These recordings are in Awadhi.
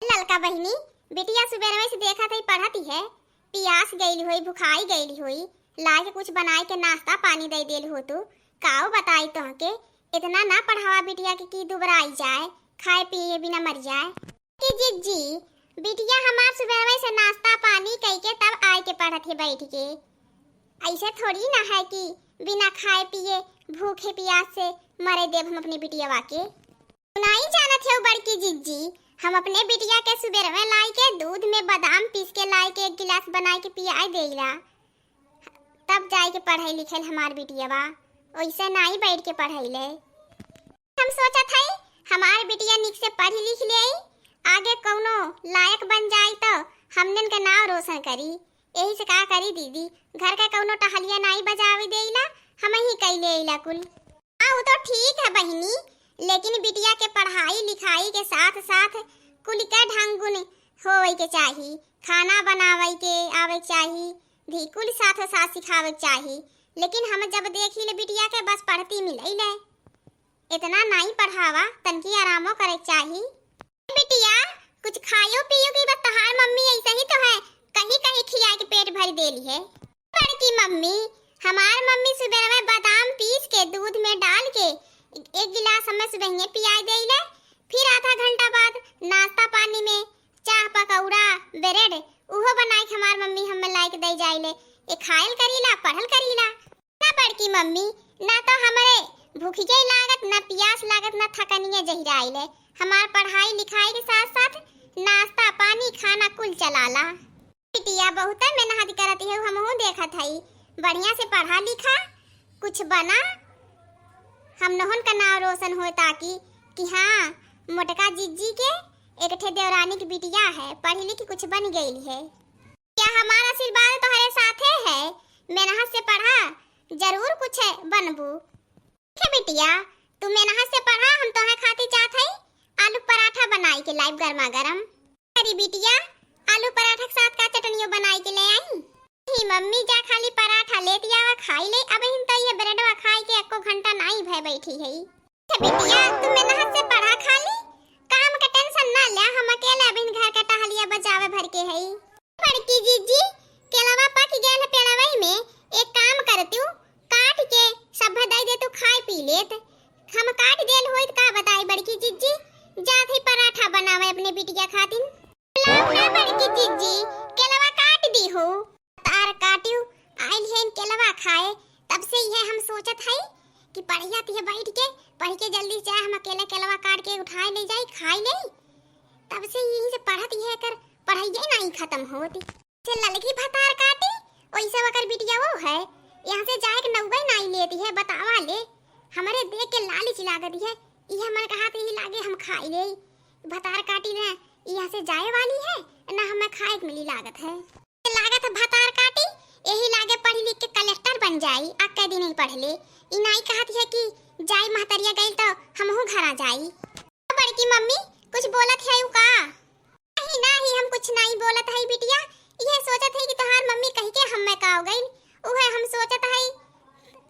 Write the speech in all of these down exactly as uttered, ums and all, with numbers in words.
ललका बहिनी, बिटिया सुबेरवे से देखत हई पढ़त ही है, पियास गइल होई, भुखाई गइल होई, लाइके कुछ बनाइके नाश्ता पानी दइ देलू हो तू। काउ बताई तोहके, एतना ना पढ़ावा बिटिया के कि दुबराइ जाए, खाए पिए बिना मरि जाए। कि जिज्जी, बिटिया हमार सुबेरवे से नाश्ता पानी कइके तब आइके पढ़त ही बइठिके। अइसे थोड़ी ना है कि बिना खाए पिए भूखे पियास से मरे देब हम अपने बिटियवा के। नाहीं जानत हउ बड़की जिज्जी, हम अपने बिटिया के सुबेरवे लाइके दूध में बादाम पीसिके लाइके एक गिलास बनाइके पियाइ देइला, तब जाइके पढ़इ लिखइ हमार बिटियवा, ओइसे नाहीं बइठिके पढ़इले। हम सोचत हई हमार बिटिया नीक से पढ़ि लिखि लेई, आगे कउनो लायक बन जाई तउ हमनन के नाउँ रोशन करी। एही से का करी दीदी, घर के कउनो टहलिया नाहीं बजावइ देइला, हमहीं कइ लेइला कुल। हाँ, उ तउ ठीक है बहिनी, लेकिन बिटिया के पढ़ाई लिखाई के साथ साथ कुल के ढंग गुण होवइ के चाही, खाना बनावइ के आवइ के चाही, भी कुल साथ साथ सिखावइ के चाही। लेकिन हम जब देखिले बिटिया के बस पढ़ती मिलइले, एतना नाहीं पढ़ावा, तनकी आरामो करइ के चाही। बिटिया, कुछ खायो पियो कि बस तोहार मम्मी अइसही तोहे कहि कहि खियाइके पेट भरि देली है। बड़की मम्मी, हमार मम्मी सुबेरवे बादाम पीसिके दूध में डालिके एक गिलास हमें सुबहिये पियाइ देइले, फिर आधा घंटा बाद नाश्ता पानी में चाह पकौड़ा ब्रेड उहो बनाइके हमार मम्मी हमें लाइके दइ जाइले। ए खाइल करीला, पढ़ल करीला। ना बड़की मम्मी, ना तउ हमरे भुखिये लागत, ना पियास लागत, ना थकनिये जहिराइले। हमार पढ़ाई लिखाई के साथ साथ नाश्ता पानी खाना कुल चलाला। बिटिया बहुते मेहनत करत हउ, हमहूँ देखत हई, बढ़िया से पढ़ा लिखा, कुछ बना, हमनहुन का नाउँ रोशन होए, ताकि कि हाँ, मोटका जिज्जी के एक ठे देवरानी की बिटिया है, पढ़ि लिखि कुछ बनि गइल है। बिटिया हमार आशीर्वाद तोहरे साथे है, मेहनत से पढ़ा, जरूर कुछ बनबू। ठीक है बिटिया, तू मेहनत से पढ़ा, हम तोहरे खातिर चाहत हई आलू पराठा बनाइके लाइब गरमा गरम। अरे बिटिया, आलू पराठा के साथ का चटनियो बनाइके ले आई? ही मम्मी, जा खाली पराठा लेति आवा, खाइ ले। अबहिन तउ इहे ब्रेडवा खाइके एक्को घंटा नाहीं भए बइठी हई। अच्छा बिटिया, तू मेहनत से पढ़ा खाली, काम के tension ना ल्या, हम अकेले अबहिन घर के टहलिया बजावे भर के हई। बड़की जिज्जी, केलवा पकि गयल है पेड़वइ में, एक काम करतू, काटिके सभे दइ देतू खाइ पी लेत। हम काटि देल होइत का बताई बड़की जिज्जी, जात ही पराठा बनावे अपने बिटिया खातिन। लाओ ना बड़की जिज्जी, केलवा काटि दीहू। तार काटिउ, आइल है केलवा खाए, तब से इहे हम सोचत हई कि पढ़िया तिहे बइठिके, पढ़िके जल्दी से जाए, हम अकेले केलवा काटिके उठाए ले जाई, खाइ लेई। तब से यहीं से पढ़त इहे, एकर पढ़ाइये नाहीं खतम होत। से ललकी भतार काटी, ओइसे ओकर बिटिया वो है, यहाँ से जाए के नौबे नाहीं लेति है, बतावा ले। हमरे देख के लालिच लागत है, इहे मन कहत यही लागे हम खाइ लेई। भतार काटी ना, यहाँ से जाए वाली है, ना हमें खाए के मिली लागत है। लागत है भतार काटी, यही लागे पढ़ि लिखि के कलेक्टर बन जाई, आ कै दिन ही पढ़ ले। ई नाहीं कहत है कि जाई महतरिया गइल तउ हमहूँ घरा जाई। बड़की मम्मी, कुछ बोलत है उ का? नाहीं, नाहीं, हम कुछ नाहीं बोलत हई बिटिया, इहे सोचत हई कि तोहार मम्मी कहिके हम्मे काव गइल, उहे हम सोचत हई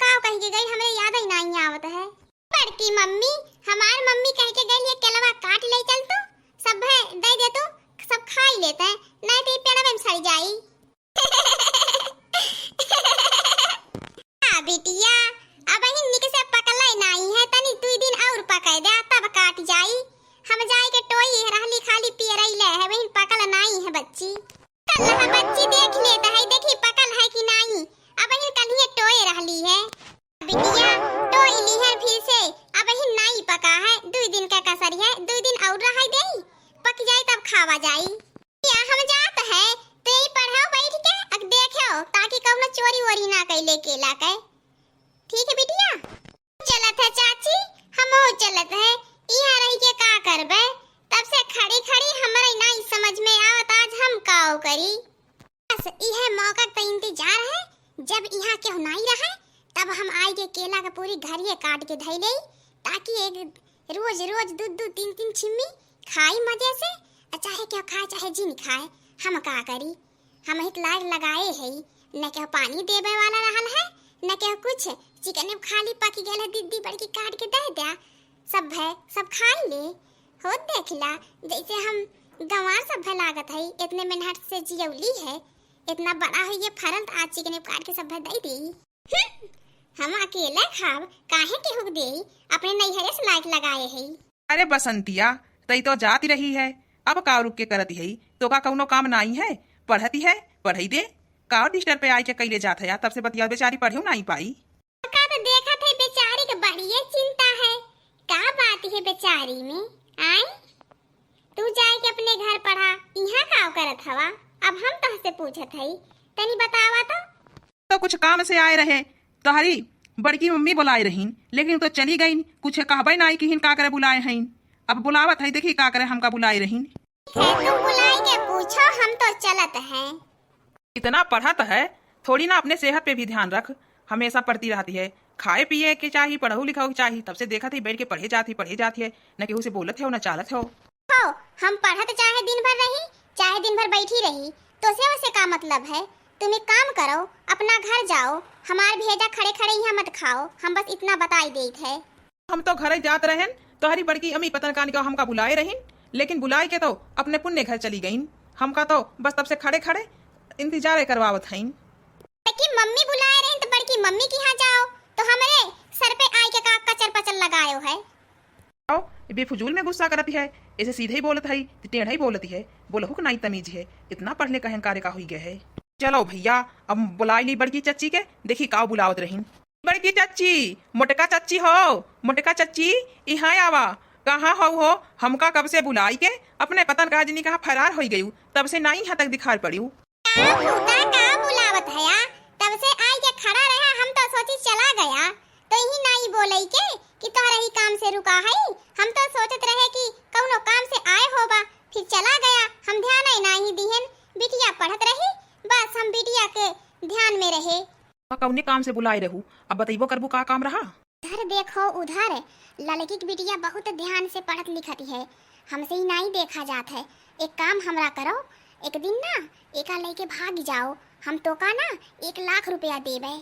काव कहिके गइल, हमरे याद ही नाहीं आवत है। बड़की मम्मी, हमार मम्मी कहिके गइल, ये केलवा काट ले चल तू, सभे दइ दे तू, सब खाइ लेते, नाहीं तो ई पेड़वे में सड़ जाई। हाँ बिटिया, अबहिन निक से पकले नाहीं है, तनी दुइ दिन अउर पकै द्या, तब काट जाई। हम जाइके टोई रहली, खाली पियरइले है, वहिन पकल नाहीं है बच्ची। कल है बच्ची देख लेत है, देखी पकल है कि नाहीं, अबहिन कलिए टोए रहली है। बिटिया, टोई लिहन फिर से, अबहिन नाहीं पका है, दुइ दिन का कसर है, दुइ दिन अउर रहै देई, पकि जाई तब खावा जाई। या हम जात है, तू यहीं पढ़ो बइठिके, अक देखो, ताकि कउनो चोरी वोरी ना कइ ले केला के। ठीक है बिटिया? चलत है चाची, हमहू चलत है, इहाँ रहिके का करबे? तब से खड़ी खड़ी हमरे नाहीं समझ में आवत, आज हम काव करी। बस इहे मौका के इंतजार है, जब इहाँ केहू नाहीं रहे, तब हम आइके केला के पूरी घरिये काटिके धइ लेई, ताकि एक रोज रोज दू दू तीन तीन छिम्मी खाई मजे से, आ चाहे केहू खाए चाहे जिन खाए, हम का करी? हम हित लाग लगाए है, न केहू पानी देवे वाला रहल है, न केहू कुछ। चिकने खाली पकि गयल है, दीदी बड़की काटिके दइ द्या, सब है, सब खाइ ले। हो देखिला, जइसे हम गंवार सभे लागत है, इतने मेहनत से जियौली है, इतना बड़ा है ये फरल त आज चिकने काट के सभे दई दी। हम्म, हम अकेले खाब, काहे केहू के देई? अपने नैहरे से लाइक लगाए है। अरे बसंतिया, तई तो जाती रही है, अब का रुक के करती है? तो का कौनो काम नाई है? पढ़ती है, पढ़ई दे। का डिस्टर्ब पे आए के कैले जात है? तब से बतिया बेचारी पढ़ेउ नाई पाई। का तो देखत है बेचारी के बड़िए चिंता है, का बात है बेचारी में? आई, तू जाए के अपने घर पढ़ा, इहाँ का करत हवा? अब हम तोहसे पूछत हई, तनी बतावा तो। तो कुछ काम से आए रहे, तोहरी बड़की मम्मी बुलाए रहीन, लेकिन उ तो चली गईन, कुछ कहबे नाई किहिन का करे बुलाए हईन। अब बुलावत है, देखी का करे हमका बुलाए रहीन। ठीक है, तुम बुलाई के पूछो, हम तो चलत हैं। इतना पढ़त है, थोड़ी ना अपने सेहत पे भी ध्यान रख, हमेशा पढ़ती रहती है। खाए पिए के चाही, पढ़ऊ लिखऊ के चाही, तब से देखत है बैठ के पढ़े जात ही, पढ़े जात है, न केहू से बोलत है, न चालत है। हो, हम पढ़त चाहे दिन भर रही, चाहे दिन भर बैठी रही, तोसे ओसे का मतलब है? तुम एक काम करो, अपना घर जाओ, हमार भेजा खड़े खड़े यहाँ मत खाओ, हम बस इतना बताई देत है। हम तो घरे जात रहेन, तोहरी बड़की अम्मी पता न कान का हमका बुलाए रहीन, लेकिन बुलाए के तो अपने पुन्ने घर चली गईन। हमका तो बस तब से खड़े खड़े इंतजारे करवावत हईन। बड़की मम्मी बुलाए रहीन तो बड़की मम्मी के यहाँ जाओ, तो हमरे सर पे आए के का कचर पचर लगायो है? आओ, बेफजूल में गुस्सा करत है, ऐसे सीधे ही बोलत है, टेढ़ा ही बोलत है, बोलहु के नाई तमीज है, इतना पढ़ले कहन कार्य का हुई गए है। चलो भैया, अब बुलाई ली बड़की चच्ची के, देखी काव बुलावत रहीन। बड़की चच्ची, मोटका चच्ची हो, मोटका चच्ची, इहाँ आवा। कहाँ हो हो? हमका कब से बुलाई के अपने पता न कहाँ जनी कहाँ फरार होई गयू, तब से नाई यहाँ तक दिखाई पड़ियू। का भूता का बुलावत हया? तब से आई के खड़ा रहा, हम तो सोची चला गया, तो यही नाई बोलई के कि तोहरा ही काम से रुका है। हम तो सोचत रहे कि कौनो काम से आए होबा, फिर चला गया, हम ध्यान ही नाई दिहन। बिटिया पढ़त रही, बस हम बिटिया के ध्यान में रहे। का कौने काम से बुलाए रहू? अब बतइबो करबू का काम रहा? उधर देखो उधर, ललकी की बिटिया बहुत ध्यान से पढ़त लिखत है, हमसे ही नाई देखा जात है। एक काम हमरा करो, एक दिन ना एका लेके भाग जाओ, हम तोका ना एक लाख रुपया देबे।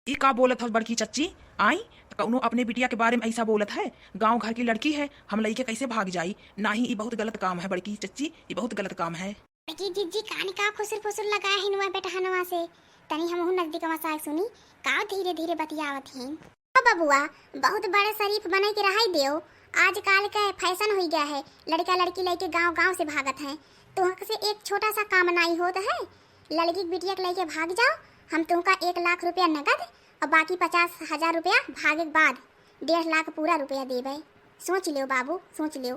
ई का बोलत हो बड़की चच्ची? आई, त कौनो अपने बिटिया के बारे में ऐसा बोलत है? गांव घर की लड़की है, हम लइके कैसे भाग जाई? नाही, ई बहुत गलत काम है बड़की चच्ची, ई बहुत गलत काम है। बड़की जिज्जी कान का खुसुर फुसुर लगाए हिन वह बेटहनवा से, तनी हमहू नजदीकवा से आए सुनी, का धीरे धीरे बतियावत हिन। ओ बबुआ, बहुत बड़े शरीफ बने के रहाई देओ, आजकल के फैशन हुई गया है, लड़का लड़की लेके गांव गांव से भागत हैं। तुहक से एक छोटा सा काम नाई होत है, लड़की के बिटिया के लेके भाग जाओ, हम तुमका एक लाख रुपया नगद और बाकी पचास हजार रुपया भागे के बाद डेढ़ लाख पूरा रुपया देबे। सोच लियो बाबू, सोच लियो।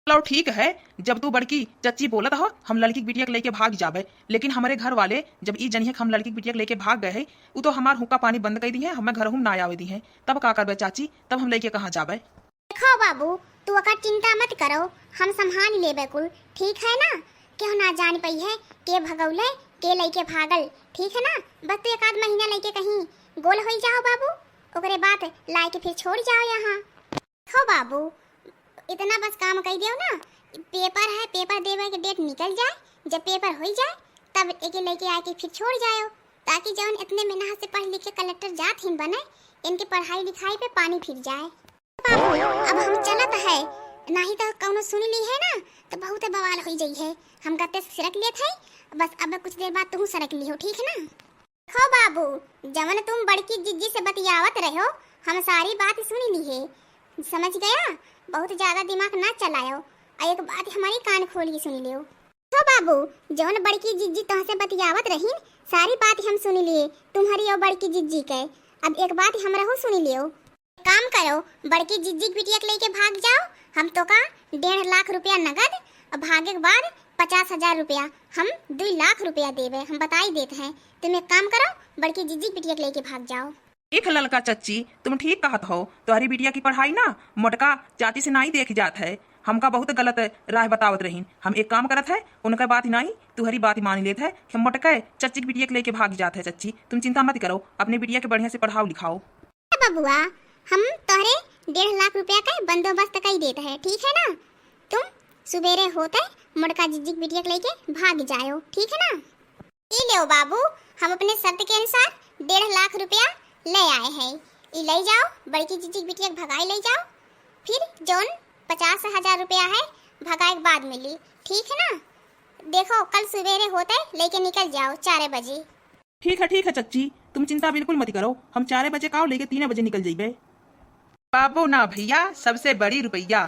चलो ठीक है, जब तू बड़की चच्ची बोलत हो, हम लड़की के बिटिया के लेके भाग जाबे, लेकिन हमरे घर वाले जब ई जनिहे कि हम लड़की के बिटिया के लेके भाग गए हैं, उ तो हमार हुक्का पानी बंद कर दी है, हमें घर हम ना आवे दी है। तब का करबे चाची, तब हम लेके कहाँ जाबे? देखो बाबू, तू ओकर चिंता मत करो, हम संभाल लेबे कुल, ठीक है ना? केहू ना जान पई है के भगौले, के लेके भागल, ठीक है ना? बस तू एक आध महीना लेके कहीं गोल होई जाओ बाबू, ओकरे बाद लाए के फिर छोड़ जाओ यहाँ। हो बाबू, इतना बस काम कई दियो ना, पेपर है, पेपर देवे के डेट निकल जाए, जब पेपर होई जाए तब एके लेके आके फिर छोड़ जायो, ताकि जौन इतने मेहनत से पढ़ लिख के कलेक्टर जात हिन बने, इनके पढ़ाई लिखाई पे पानी फिर जाए। बाबू, अब हम चलत है, नाही तो कौनो सुन ली है ना तो बहुत बवाल होई जाई है। हम गते से सरक लेत है, बस अब कुछ देर बाद तू सरक लिहो, ठीक है ना? देखो बाबू, जवन तुम बड़की जिज्जी से बतियावत रहो, हम सारी बात सुन ली है, समझ गया? बहुत ज्यादा दिमाग ना चलायो, और एक बात हमारी कान खोल के सुन लियो। देखो बाबू, जवन बड़की जिज्जी तुमसे बतियावत रही, सारी बात हम सुन लिए, तुम्हारी और बड़की जिज्जी के। अब एक बात हमरहू सुन लियो। काम करो, बड़की जिज्जी के बिटिया के लेके भाग जाओ, हम तोका डेढ़ लाख रुपया नगद और भागे के बाद पचास हजार रुपया, हम दुई लाख रुपया देबे, हम बताई देत हैं। तुम एक काम करो, बड़की जिज्जी के बिटिया के लेके भाग जाओ। देख ललका चच्ची, तुम ठीक कहत हो, तोहरी बिटिया की पढ़ाई ना मोटका चाची से नाई देख जात है, हमका बहुत गलत राह बतावत रहीन। हम एक काम करत है, उनका बात नाई, तुहरी बात मान लेत है कि हम मोटका चच्ची की बिटिया के लेके भाग जात है। चच्ची, तुम चिंता मत करो, अपने बिटिया के बढ़िया से पढ़ाओ लिखाओ। ए बबुआ, हम तोहरे डेढ़ लाख रुपया का बंदोबस्त कई देत है, ठीक है ना? तुम सुबेरे होते मोटका जिज्जी की बिटिया के लेके भाग जायो, ठीक है ना? ई लेओ बाबू, हम अपने शर्त के अनुसार डेढ़ लाख रुपया ले आए हैं। ई ले जाओ, बड़की जिज्जी की बिटिया के भगाई ले जाओ। फिर जौन पचास हजार रुपया है, भगाए के बाद मिली, ठीक है ना? देखो, कल सुबेरे होते लेके निकल जाओ चार बजे। ठीक है, ठीक है चच्ची, तुम चिंता बिल्कुल मत करो, हम चार बजे का लेके तीन बजे निकल जइबे। बाबू ना भैया, सबसे बड़ी रुपया।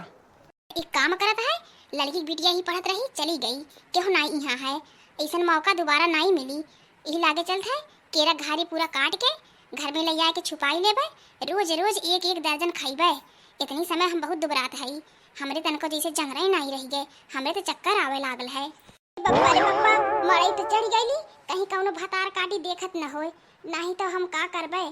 एक काम करत है, लड़की के बिटिया ही पढ़त रही, चली गई, केहू नाई इहाँ है, ऐसन मौका दोबारा नाई मिली। यही लागे चलत है, केरा घारी पूरा काट के घर में ले आए के छुपाई लेबे, रोज रोज एक एक दर्जन खइबे। इतनी समय हम बहुत दुबरात हई, हमरे तनको जैसे जंगरे नाई रह गए, हमरे तो चक्कर आवे लागल है। बप्पा रे बप्पा, मड़ई तो चढ़ गईली, कहीं कौनो भतार काटी देखत न होए, नाही तो हम का करबे,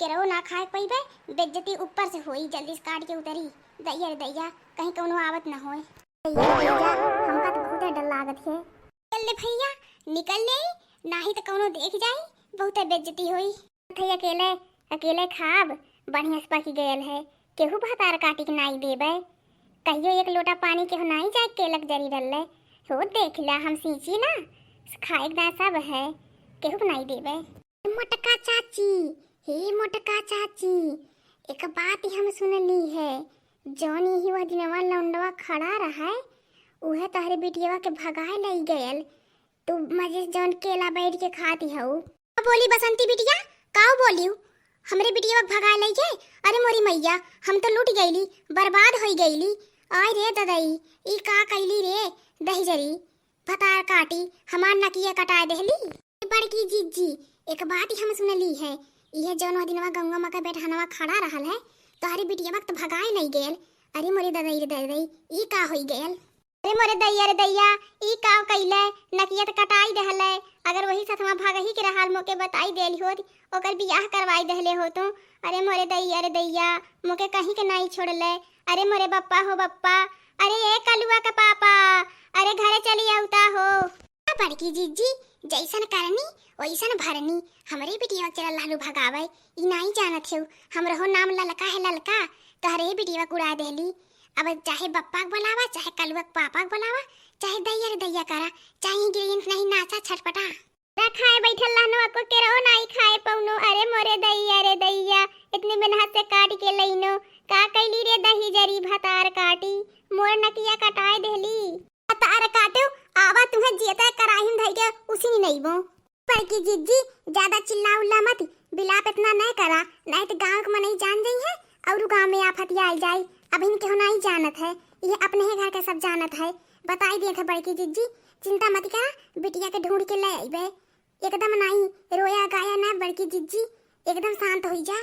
केरवो ना खाए पइबे, बेइज्जती ऊपर से होई, जल्दी से काट के उतरी। दैया रे दैया, कहीं कौनो आवत न होए। दैया रे दैया, हमका तो बहुत डर लागत है। चल ले भैया, निकल ले, नाही तो कौनो देख जाई, बहुत बेइज्जती होई। थे अकेले, अकेले खाब, बढ़िया से पकी गयल है, केहू भतार काटी के नाई देबे। कहियो एक लोटा पानी केहू नाई जाए केलक जरी डलले। हो देख ला, हम सींची ना, खाए के दाएं सब है, केहू के नाई देबे। मोटका चाची, हे मोटका चाची, एक बात हम सुनली है, जौन यही वह दिनवा लौंडवा खड़ा रहे, उहे तोहरे बिटियवा के भगाए लई गयल। तू मजे से जौन केला बैठ के खाती हऊ। का बोली बसंती बिटिया, काऊ बोलियो? हमरे बिटिया के भगाए लई गए? अरे मोरी मैया, हम तो लूट गईली, बर्बाद होई गईली। आय रे ददई, ई का कैली रे दहिजरी? भतार काटी, हमार नकिया कटाए देहली। बड़की जिज्जी, एक बात हम सुनली है, इहे जौन वह दिनवा गंगा माँ के बैठनवा खड़ा रहल है, तोहरी बिटिया के तो भगाए लई गयल। अरे मोरे ददई रे ददई, ई का होई गयल? अरे मोरे दैया रे दैया, ई का कइले, नकिया त कटाई देहले। अगर वही सथवा भागही के रहल मोके बताई देली होत, ओकर बियाह करवाई देहले होतू। अरे मोरे दैया रे दैया, मोके कहीं के नाई छोड़ले। अरे मोरे बप्पा हो बप्पा, अरे ए कलुआ के पापा, अरे घरे चली आउता हो। बड़की जिज्जी, जैसन करनी वैसन भरनी, हमरे बिटिया के चलल रहलू भगावे, ई नाई जानत हेउ, हमरहो नाम ललका है ललका, तोहरे बिटिया के उड़ा देहली। अब चाहे बप्पा के बुलावा, चाहे कलुआ के पापा के बुलावा, चाहे दैया रे दैया करा, चाहे गिरियन नहीं नाचा छटपटा। खाए बैठल रहनो, अको केरहो नाई खाए पौनो। अरे मोरे दैया रे दैया, इतने मेहनत से काट के लइनो, का कैली रे दहिजरी भतार काटी, मोर नकिया कटाए देहली। भतार काटो, आवा तुहे जियता कराही में धइके उसी नहीं नइबो। बड़की जिज्जी, ज्यादा चिल्ला उल्ला मत, बिलाप इतना नहीं करा, नहीं तो गाँव के मनई जान जइहे और गाँव में आफत आइ जाए। अब इनके हो नहीं जानत है, ये अपने ही घर के सब जानत है। बताई देत है बड़की जिज्जी, चिंता मत करा, बिटिया के ढूंढ के ले अइबे। एकदम नाई रोया गाया ना बड़की जिज्जी, एकदम शांत होई जा।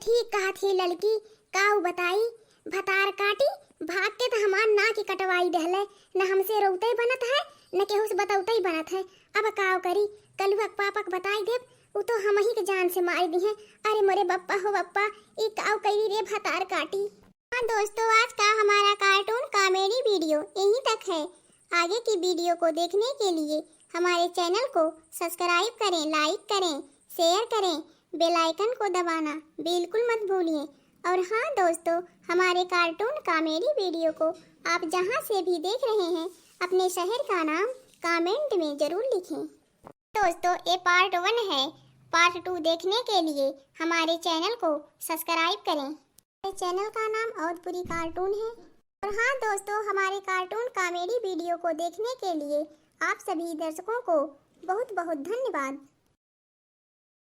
ठीक कहत ही ललकी, काऊ बताई, भतार काटी, भाग के त हमार नाक कटवाई देहले, न हमसे रोउतई बनत है, न केहू से बतउतई बनत है। अब काऊ करी, कलुआ के पापा के बताई देब, उ तो हमही के जान से मारी दिहे। अरे मोरे बप्पा हो बप्पा, ई काऊ करी रे भतार काटी। हाँ दोस्तों, आज का हमारा cartoon comedy video यहीं तक है। आगे की video को देखने के लिए हमारे channel को subscribe करें, like करें, share करें, bell icon को दबाना बिल्कुल मत भूलिए। और हाँ दोस्तों, हमारे cartoon comedy video को आप जहाँ से भी देख रहे हैं, अपने शहर का नाम comment में ज़रूर लिखें। दोस्तों, ये part one है, part two देखने के लिए हमारे channel को subscribe करें। हमारे channel का नाम अवधपुरी cartoon है। और हाँ दोस्तों, हमारे cartoon comedy video को देखने के लिए आप सभी दर्शकों को बहुत बहुत धन्यवाद।